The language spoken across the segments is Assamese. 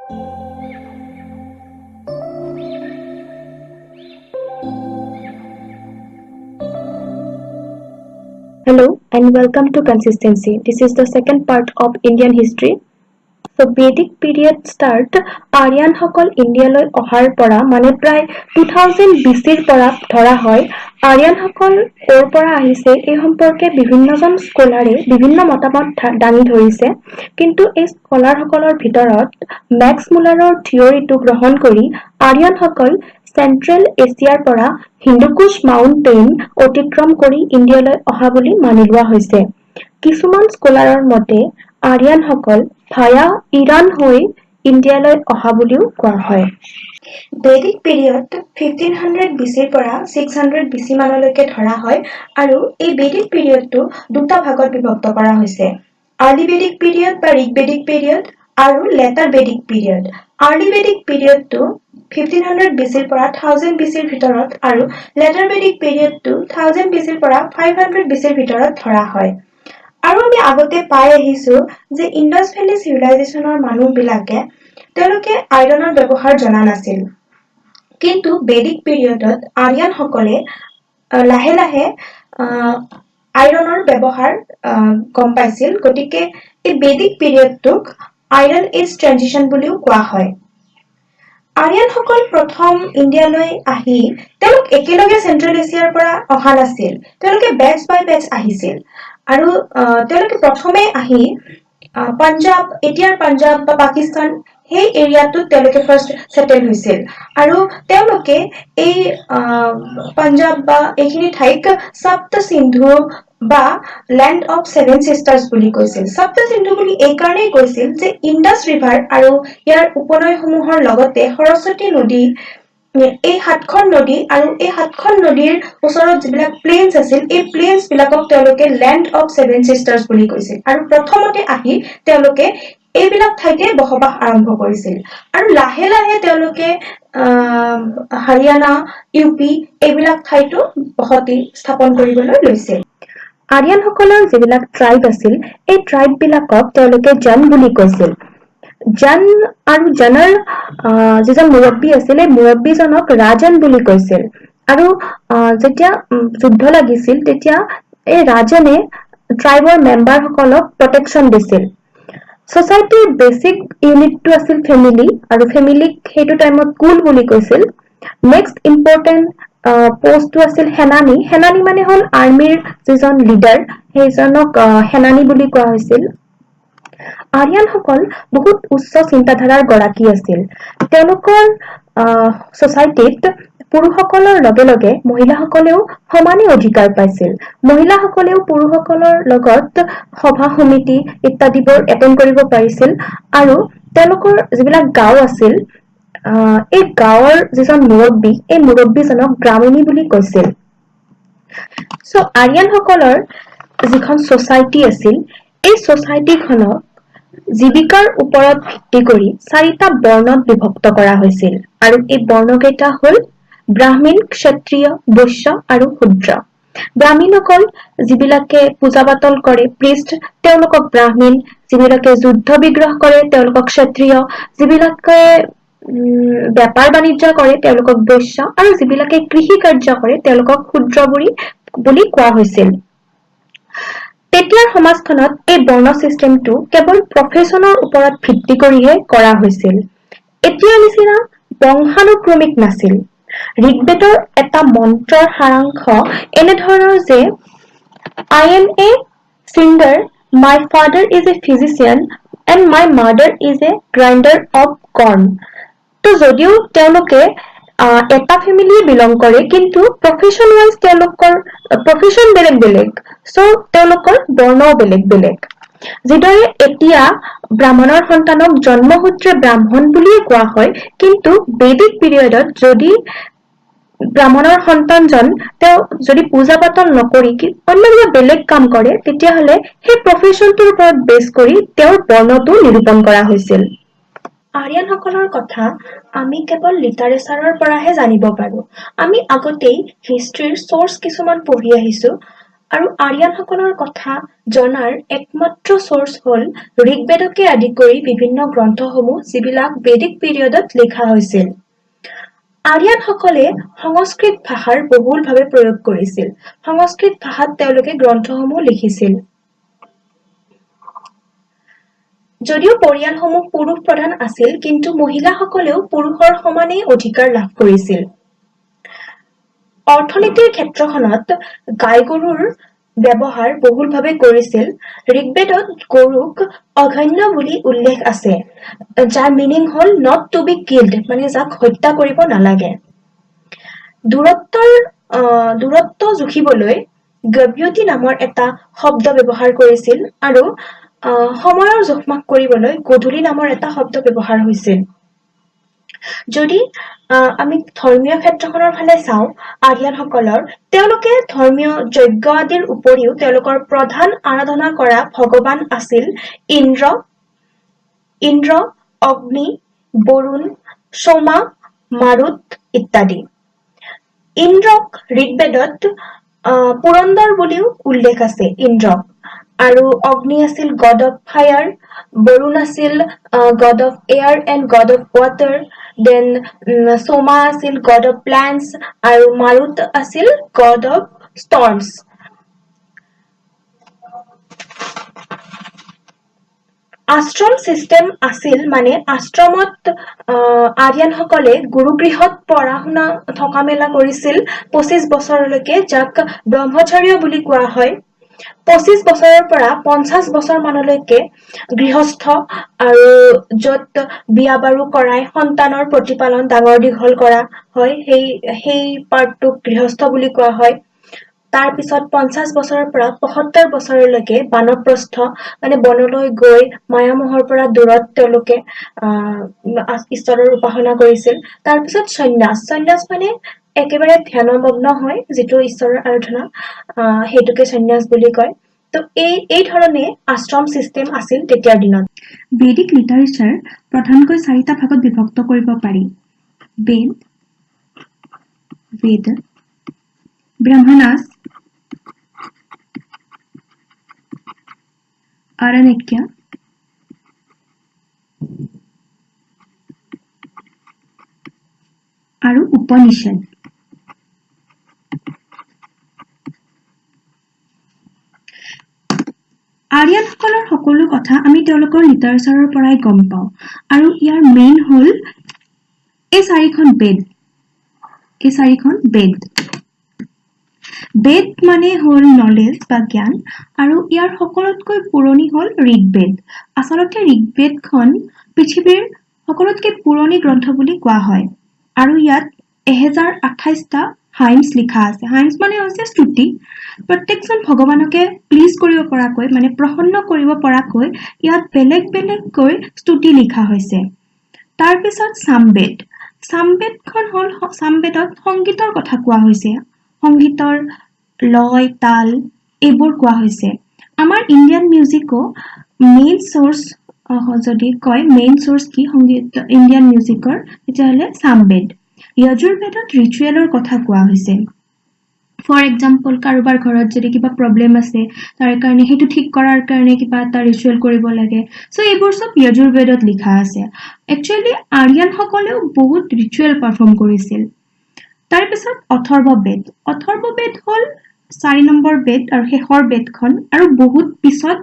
Hello and welcome to Consistency. This is the second part of Indian history. So Vedic period start আৰিয়ানসকল ইণ্ডিয়ালৈ অহাৰ পৰা, মানে প্ৰায় 2000 বিচিৰ পৰা ধৰা হয়। আৰিয়ানসকল ক'ৰ পৰা আহিছে, এই সম্পৰ্কে বিভিন্নজন স্কলাৰে বিভিন্ন মতামত দাঙি ধৰিছে। কিন্তু এই স্কলাৰসকলৰ ভিতৰত মেক্স মুলাৰৰ থিয়ৰিটো গ্ৰহণ কৰি আৰিয়ানসকল চেণ্ট্ৰেল এছিয়াৰ পৰা হিন্দুকুশ মাউণ্টেইন অতিক্ৰম কৰি ইণ্ডিয়ালৈ অহা বুলি মানি লোৱা হৈছে। কিছুমান স্কলাৰৰ মতে আৰিয়ানসকল ভায়া ইৰাণ হৈ ইণ্ডিয়ালৈ অহা বুলিও কোৱা হয়। বেদিক পিৰিয়ড 1500 বিচিৰ পৰা 600 বিচি মানলৈকে ধৰা হয় আৰু এই বেদিক পিৰিয়ডটো দুটা ভাগত বিভক্ত কৰা হৈছে, আৰ্লি বেদিক পিৰিয়ড বা ঋগ বেদিক পিৰিয়ড আৰু লেটাৰ বেদিক পিৰিয়ড। আৰ্লি বেদিক পিৰিয়ডটো 1500 বিচিৰ পৰা 1000 বিচিৰ ভিতৰত আৰু লেটাৰ বেদিক পিৰিয়ডটো 1000 বিচিৰ পৰা 500 বিচিৰ ভিতৰত ধৰা হয়। আৰু আমি আগতে পাই আহিছো যে ইণ্ডাছ ভেলী চিভিলাইজেশ্যনৰ মানুহবিলাকে তেওঁলোকে আইৰণৰ ব্যৱহাৰ জনা নাছিল। কিন্তু বেদিক পিৰিয়ডত আৰিয়ানসকলে লাহে লাহে আইৰণৰ ব্যৱহাৰ গম পাইছিল। গতিকে এই বেদিক পিৰিয়ডটোক আইৰণ এজ ট্ৰেনজিশ্যন বুলিও কোৱা হয়। আৰিয়ানসকল প্ৰথম ইণ্ডিয়ালৈ আহি তেওঁলোক একেলগে চেণ্ট্ৰেল এছিয়াৰ পৰা অহা নাছিল। তেওঁলোকে বেটছ বাই বেটছ আহিছিল আৰু তেওঁলোকে প্ৰথমে আহি পাঞ্জাৱ, এতিয়াৰ পাঞ্জাৱ বা পাকিস্তান, সেই এৰিয়াটোত তেওঁলোকে ফাৰ্ষ্ট ছেটেল হৈছিল আৰু তেওঁলোকে এই পাঞ্জাৱ বা এইখিনি ঠাইক সপ্ত সিন্ধু বা লেণ্ড অফ ছেভেন চিষ্টাৰ্ছ বুলি কৈছিল। সপ্ত সিন্ধু বুলি এইকাৰণেই কৈছিল যে ইণ্ডাছ ৰিভাৰ আৰু ইয়াৰ উপনৈসমূহৰ লগতে সৰস্বতী নদী, এই সাতখন নদী আৰু এই সাতখন নদীৰ ওচৰত যিবিলাক প্লেইনছ আছিল, এই প্লেইনছ বিলাকক তেওঁলোকে লেণ্ড অফ ছেভেন চিষ্টাৰ্ছ বুলি কৈছিল। আৰু প্ৰথমতে আহি তেওঁলোকে এইবিলাক ঠাইতে বসবাস আৰম্ভ কৰিছিল আৰু লাহে লাহে তেওঁলোকে হাৰিয়ানা, ইউ পি এইবিলাক ঠাইতো বসতি স্থাপন কৰিবলৈ লৈছিল। আৰিয়ানসকলৰ যিবিলাক ট্ৰাইব আছিল, এই ট্ৰাইব বিলাকক তেওঁলোকে জন বুলি কৈছিল। জন আৰু জনৰ যিজন মুৰব্বী আছিল, এই মুৰব্বীজনক ৰাজন বুলি কৈছিল। আৰু যেতিয়া যুদ্ধ লাগিছিল, তেতিয়া এই ৰাজনে ট্ৰাইবৰ মেম্বাৰসকলক প্ৰটেকচন দিছিল। ছচাইটিৰ বেচিক ইউনিটটো আছিল ফেমিলি আৰু ফেমিলিক সেইটো টাইমত কুল বুলি কৈছিল। নেক্সট ইম্পৰ্টেণ্ট পষ্টটো আছিল সেনানী। সেনানী মানে হ'ল আৰ্মিৰ যিজন লিডাৰ, সেইজনক সেনানী বুলি কোৱা হৈছিল। আৰিয়ানসকল বহুত উচ্চ চিন্তাধাৰাৰ গৰাকী আছিল। তেওঁলোকৰ ছচাইটিত পুৰুষসকলৰ লগে লগে মহিলাসকলেও সমানে অধিকাৰ পাইছিল। মহিলাসকলেও পুৰুষসকলৰ লগত সভা সমিতি ইত্যাদিবোৰ এটেণ্ড কৰিব পাৰিছিল। আৰু তেওঁলোকৰ যিবিলাক গাঁও আছিল, এই গাঁৱৰ যিজন মুৰব্বী, এই মুৰব্বীজনক গ্ৰামিণী বুলি কৈছিল। চ' আৰিয়ানসকলৰ যিখন ছচাইটি আছিল, এই ছচাইটিখনক জীৱিকাৰ ওপৰত ভিত্তি কৰি চাৰিটা বৰ্ণত বিভক্ত কৰা হৈছিল আৰু এই বৰ্ণকেইটা হ'ল ব্ৰাহ্মীণ, ক্ষত্ৰিয়, বৈশ্য আৰু শূদ্ৰ। ব্ৰাহ্মীণসকল যিবিলাকে পূজা পাতল কৰে, প্ৰিষ্ট, তেওঁলোকক ব্ৰাহ্মীণ। যিবিলাকে যুদ্ধ বিগ্ৰহ কৰে, তেওঁলোকক ক্ষত্ৰিয়। যিবিলাকে বেপাৰ বাণিজ্য কৰে, তেওঁলোকক বৈশ্য আৰু যিবিলাকে কৃষি কাৰ্য কৰে, তেওঁলোকক শূদ্ৰ বুলি কোৱা হৈছিল। তেতিয়াৰ সমাজখনত এই বৰ্ণ চিষ্টেমটো কেৱল প্ৰফেচনৰ ওপৰত ভিত্তি কৰিহে কৰা হৈছিল, এতিয়াৰ নিচিনা বংশানুক্ৰমিক নাছিল। ঋগ্বেদৰ এটা মন্ত্ৰৰ সাৰাংশ এনেধৰণৰ যে "I am a singer, my father is a physician and my mother is a grinder of corn." তো যদিও তেওঁলোকে এটা ফেমিলিয়ে বিলং কৰে, কিন্তু প্ৰফেচন ৱাইজ তেওঁলোকৰ প্ৰফেচন বেলেগ বেলেগ, চ' তেওঁলোকৰ বৰ্ণও বেলেগ বেলেগ। যিদৰে এতিয়া ব্ৰাহ্মণৰ সন্তানক জন্মসূত্ৰে ব্ৰাহ্মণ বুলিয়ে কোৱা হয়, কিন্তু বেদিক পিৰিয়ডত যদি ব্ৰাহ্মণৰ সন্তানজন তেওঁ যদি পূজা পাতল নকৰি কি অন্য কিবা বেলেগ কাম কৰে, তেতিয়াহ'লে সেই প্ৰফেচনটোৰ ওপৰত বেছ কৰি তেওঁৰ বৰ্ণটো নিৰূপণ কৰা হৈছিল। আৰিয়ানসকলৰ কথা আমি কেৱল লিটাৰেচাৰৰ পৰাহে জানিব পাৰো। আমি আগতেই হিষ্ট্ৰীৰ চ'ৰ্চ কিছুমান পঢ়ি আহিছো। আৰু আৰিয়ানসকলৰ কথা জনাৰ একমাত্ৰ চ'ৰ্চ হ'ল ঋগ্বেদকে আদি কৰি বিভিন্ন গ্ৰন্থসমূহ, যিবিলাক বেদিক পিৰিয়ডত লিখা হৈছিল। আৰিয়ানসকলে সংস্কৃত ভাষাৰ বহুলভাৱে প্ৰয়োগ কৰিছিল। সংস্কৃত ভাষাত তেওঁলোকে গ্ৰন্থসমূহ লিখিছিল। যদিও পৰিয়ালসমূহ পুৰুষ প্ৰধান আছিল, কিন্তু মহিলাসকলেও পুৰুষৰ সমানেই অধিকাৰ লাভ কৰিছিল। অৰ্থনীতিৰ ক্ষেত্ৰখনত গাই গৰুৰ ব্যৱহাৰ বহুলভাৱে কৰিছিল। ঋগ্বেদত গৰুক অঘন্য বুলি উল্লেখ আছে, যাৰ মিনিং হ'ল not to be killed, মানে যাক হত্যা কৰিব নালাগে। দূৰত্ব জুখিবলৈ গব্যতী নামৰ এটা শব্দ ব্যৱহাৰ কৰিছিল আৰু সময়ৰ জোখমাখ কৰিবলৈ গধূলি নামৰ এটা শব্দ ব্যৱহাৰ হৈছিল। যদি আমি ধৰ্মীয় ক্ষেত্ৰখনৰ ফালে চাওঁ, আৰিয়ানসকলৰ তেওঁলোকে ধৰ্মীয় যজ্ঞ আদিৰ উপৰিও তেওঁলোকৰ প্ৰধান আৰাধনা কৰা ভগৱান আছিল ইন্দ্ৰ, ইন্দ্ৰ, অগ্নি, বৰুণ, সোমা, মাৰুত ইত্যাদি। ইন্দ্ৰক ঋগ্বেদত পুৰন্দৰ বুলিও উল্লেখ আছে ইন্দ্ৰক। আৰু অগ্নি আছিল গড অফ ফায়াৰ, বৰুণ আছিল god of air and god of water, then Soma আছিল গড অফ প্লেণ্টছ আৰু মাৰুত আছিল গড অফ ষ্টৰ্মছ। আশ্ৰম চিষ্টেম আছিল, মানে আশ্ৰমত আৰিয়ানসকলে গুৰুগৃহত পঢ়া শুনা থকা মেলা কৰিছিল 25 বছৰলৈকে, যাক ব্ৰহ্মচৰ্য বুলি কোৱা হয়। 25 বছৰৰ পৰা 50 বছৰ মানলৈকে গৃহস্থ, আৰু য'ত বিয়া বাৰু কৰাই সন্তানৰ প্ৰতিপালন ডাঙৰ দীঘল কৰা হয়, সেই পাৰ্টটোক গৃহস্থ বুলি কোৱা হয়। তাৰ পিছত 50 বছৰৰ পৰা 75 বছৰলৈকে বানপ্ৰস্থ, মানে বনলৈ গৈ মায়ামোহৰ পৰা দূৰত তেওঁলোকে ঈশ্বৰৰ উপাসনা কৰিছিল। তাৰপিছত সন্যাস। সন্যাস মানে একেবাৰে ধ্যানমগ্ন হৈ যিটো ঈশ্বৰৰ আৰাধনা, সেইটোকে সন্যাস বুলি কয়। তো এই ধৰণে আশ্ৰম চিষ্টেম আছিল তেতিয়াৰ দিনত। বেদিক লিটাৰেচাৰ প্ৰধানকৈ চাৰিটা ভাগত বিভক্ত কৰিব পাৰি: বেদ, বেদ, ব্ৰাহ্মণাস, আৰণ্যক আৰু উপনিষদ। আৰিয়ানসকলৰ সকলো কথা আমি তেওঁলোকৰ লিটাৰেচাৰৰ পৰাই গম পাওঁ আৰু ইয়াৰ মেইন হ'ল এই চাৰিখন বেদ। এই চাৰিখন বেদ। বেদ মানে হ'ল নলেজ বা জ্ঞান, আৰু ইয়াৰ সকলোতকৈ পুৰণি হ'ল ঋগ্বেদ। আচলতে ঋগ্বেদখন পৃথিৱীৰ সকলোতকৈ পুৰণি গ্ৰন্থ বুলি কোৱা হয় আৰু ইয়াত 1028টা হাইমছ লিখা আছে। হাইমছ মানে হৈছে স্তুতি। প্ৰত্যেকজন ভগৱানকে প্লিজ কৰিব পৰাকৈ, মানে প্ৰসন্ন কৰিব পৰাকৈ ইয়াত বেলেগ বেলেগকৈ স্তুতি লিখা হৈছে। তাৰপিছত সামবেদ। সামবেদখন হ'ল, সামবেদত সংগীতৰ কথা কোৱা হৈছে, সংগীতৰ লয় তাল এইবোৰ কোৱা হৈছে। আমাৰ ইণ্ডিয়ান মিউজিকো মেইন চ'ৰ্চ যদি কয়, মেইন চ'ৰ্চ কি সংগীত ইণ্ডিয়ান মিউজিকৰ, তেতিয়াহ'লে সামবেদ। য়জুৰ্বেদত ৰিচুৱেলৰ কথা কোৱা হৈছে। ফৰ এক্সাম্পল, কাৰোবাৰ ঘৰত যদি কিবা প্ৰব্লেম আছে, তাৰ কাৰণে সেইটো ঠিক কৰাৰ কাৰণে কিবা এটা ৰিচুৱেল কৰিব লাগে। চ' এইবোৰ চব য়জুৰ্বেদত লিখা আছে। একচুৱেলি আৰিয়ানসকলেও বহুত ৰিচুৱেল পাৰফৰ্ম কৰিছিল। তাৰপিছত অথৰ্ব বেদ। অথৰ্ব বেদ হ'ল 4 নম্বৰ বেদ আৰু শেষৰ বেদখন, আৰু বহুত পিছত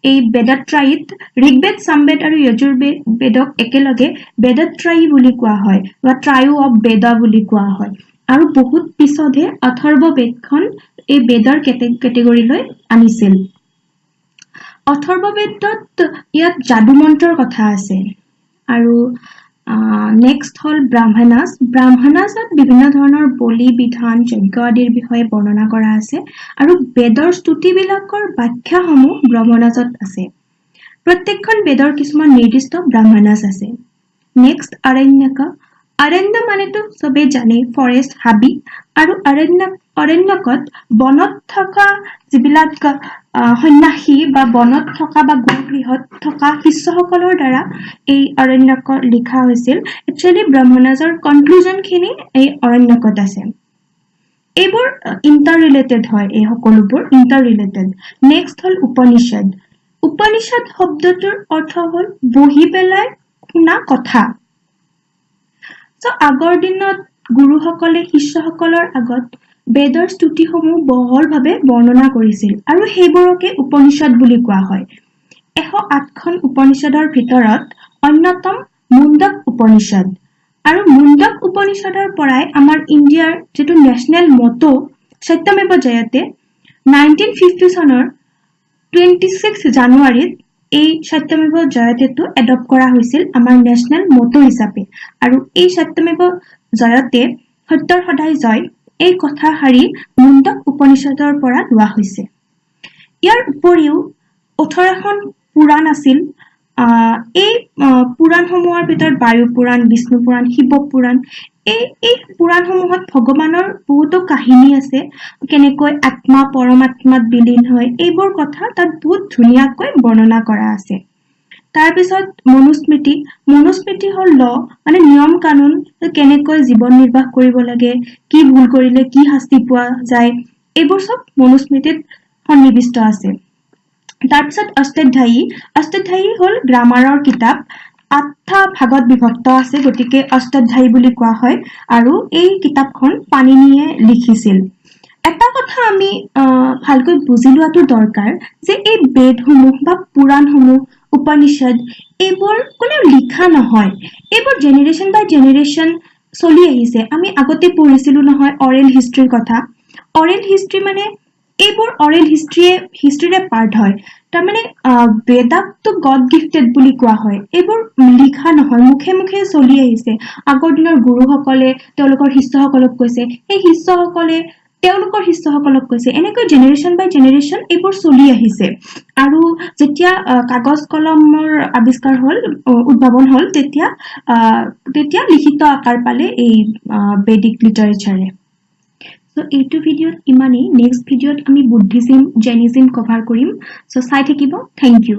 এই বেদত্ৰায়ীত ঋগ্বেদ, সামবেদ আৰু য়জুৰ্বেদক একেলগে বেদত্ৰায়ী বুলি কোৱা হয় বা ট্ৰায়ো অফ বেদা বুলি কোৱা হয়। আৰু বহুত পিছতহে অথৰ্ব বেদখন এই বেদৰ কেটেগৰীলৈ আনিছিল। অথৰ্ব বেদত ইয়াত যাদু মন্ত্ৰৰ কথা আছে। আৰু নেক্সট হ'ল ব্ৰাহ্মণাস। ব্ৰাহ্মণাসত বিভিন্ন ধৰণৰ বলি বিধান, যজ্ঞ আদিৰ বিষয়ে বৰ্ণনা কৰা আছে আৰু বেদৰ স্তুতিবিলাকৰ ব্যাখ্যাসমূহ ব্ৰাহ্মণাসত আছে। প্ৰত্যেকখন বেদৰ কিছুমান নিৰ্দিষ্ট ব্ৰাহ্মণাস আছে। নেক্সট আৰণ্যক। অৰণ্য মানেতো চবেই জানে, ফৰেষ্ট, হাবি। আৰু অৰণ্যকত বনত থকা যিবিলাক সন্যাসী বা বনত থকা বা গুৰুগৃহত থকা শিষ্যসকলৰ দ্বাৰা এই অৰণ্যক লিখা হৈছিল। একচুৱেলি ব্ৰাহ্মণাজৰ কনক্লুজনখিনি এই অৰণ্যকত আছে। এইবোৰ ইণ্টাৰ ৰিলেটেড হয়, এই সকলোবোৰ ইণ্টাৰ ৰিলেটেড। নেক্সট হ'ল উপনিষদ। উপনিষদ শব্দটোৰ অৰ্থ হ'ল বহি পেলাই শুনা কথা। চ' আগৰ দিনত গুৰুসকলে শিষ্যসকলৰ আগত বেদৰ স্তুতিসমূহ বহলভাৱে বৰ্ণনা কৰিছিল আৰু সেইবোৰকে উপনিষদ বুলি কোৱা হয়। 108খন উপনিষদৰ ভিতৰত অন্যতম মুণ্ডক উপনিষদ। আৰু মুণ্ডক উপনিষদৰ পৰাই আমাৰ ইণ্ডিয়াৰ যিটো নেশ্যনেল মটো সত্যমেৱ জয়তে, 1950 চনৰ 26 জানুৱাৰীত এই সত্যমেৱ জয়তেটো এডপ্ট কৰা হৈছিল আমাৰ নেশ্যনেল মটো হিচাপে। আৰু এই সত্যমেৱ জয়তে, সত্যৰ সদায় জয়, এই কথাষাৰি মুণ্ডক উপনিষদৰ পৰা লোৱা হৈছে। ইয়াৰ উপৰিও 18খন পুৰাণ আছিল। এই পুৰাণসমূহৰ ভিতৰত বায়ু পুৰাণ, বিষ্ণু পুৰাণ, শিৱ পুৰাণ, এই পুৰাণসমূহত ভগৱানৰ বহুতো কাহিনী আছে। কেনেকৈ আত্মা পৰমাত্মাত বিলীন হয়, এইবোৰ কথা তাত বহুত ধুনীয়াকৈ বৰ্ণনা কৰা আছে। তাৰপিছত মনুস্মৃতি। মনুস্মৃতি হ'ল ল, মানে নিয়ম কানুন, কেনেকৈ জীৱন নিৰ্বাহ কৰিব লাগে, কি ভুল কৰিলে কি শাস্তি পোৱা যায়, এইবোৰ চব মনুস্মৃতিত সন্নিৱিষ্ট আছে। তাৰপিছত অষ্টাধ্যায়ী। অষ্টাধ্যায়ী হ'ল গ্ৰামাৰৰ কিতাপ। আঠটা ভাগত বিভক্ত আছে, গতিকে অষ্টাধ্যায়ী বুলি কোৱা হয়। আৰু এই কিতাপখন পাণিনিয়ে লিখিছিল। এটা কথা আমি ভালকৈ বুজি লোৱাটো দৰকাৰ যে এই বেদসমূহ বা পুৰাণসমূহ, উপনিষদ, এইবোৰ কোনেও লিখা নহয়। এইবোৰ জেনেৰেশ্যন বাই জেনেৰেশ্যন চলি আহিছে। আমি আগতে পঢ়িছিলো নহয় অৰেল হিষ্ট্ৰীৰ কথা? অৰেল হিষ্ট্ৰী মানে এইবোৰ অৰেল হিষ্ট্ৰীৰে পাৰ্ট হয়। তাৰমানে বেদাকটো গড গিফটেড বুলি কোৱা হয়। এইবোৰ লিখা নহয়, মুখে মুখে চলি আহিছে। আগৰ দিনৰ গুৰুসকলে তেওঁলোকৰ শিষ্যসকলক কৈছে, সেই শিষ্যসকলে তেওঁলোকৰ শিষ্যসকলক কৈছে, এনেকৈ জেনেৰেশ্যন বাই জেনেৰেশ্যন এইবোৰ চলি আহিছে। আৰু যেতিয়া কাগজ কলমৰ আৱিষ্কাৰ হ'ল, উদ্ভাৱন হ'ল, তেতিয়া লিখিত আকাৰ পালে এই বেদিক লিটাৰেচাৰে। চ' এইটো ভিডিঅ'ত ইমানেই। নেক্সট ভিডিঅ'ত আমি বুদ্ধিজিম, জৈনিজিম কভাৰ কৰিম। চ' চাই থাকিব। Thank U.